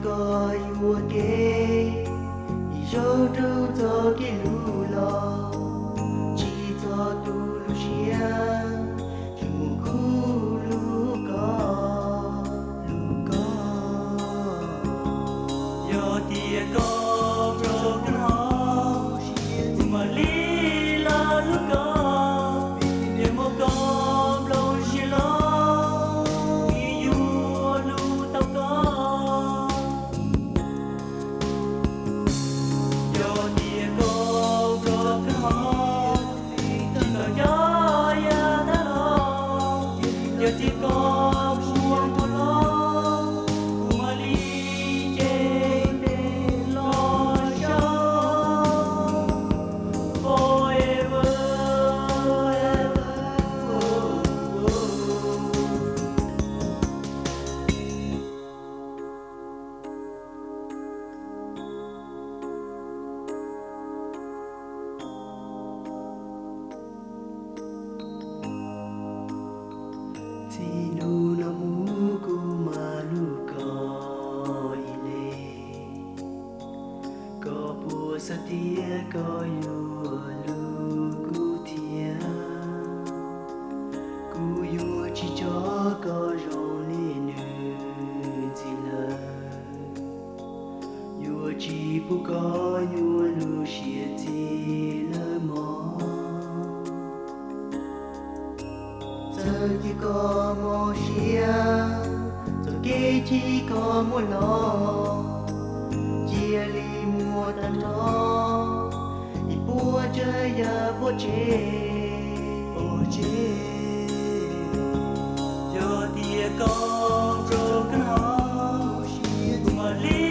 Koj yuam kev ib zaug rau txoj kev hlub los, tsis txog tus lub siab, tsis mus kuv hlub koj, hlub koj. Yog tias koj nrog kuv hlub, kuv mam li los hlub koj, vim muaj koj nplooj siab los, kuv yuav hlub tau koj. Yog tias koj nrog kuv hlub, tsis txawm nco yam tag los, yog tias koj puas nrog los, kuv mam li nce tes los saib forever. Txij hnub no mus kuv mam hlub koj ib leeg. Koj puas xav tias koj yuav hlub kuv thiab? Kuv yuav tsis tso koj zoo li nws ntxiv lawm. Yuav tsis pub koj nyuaj lub siab ntxiv lawm mog. Txawm tias koj mob siab, txoj kev chim koj muab los, cia li muab tag nrho, ib puas tsav yam pov tseg, pov tseg. Yog tias koj nrog kuv hlub, kuv mam li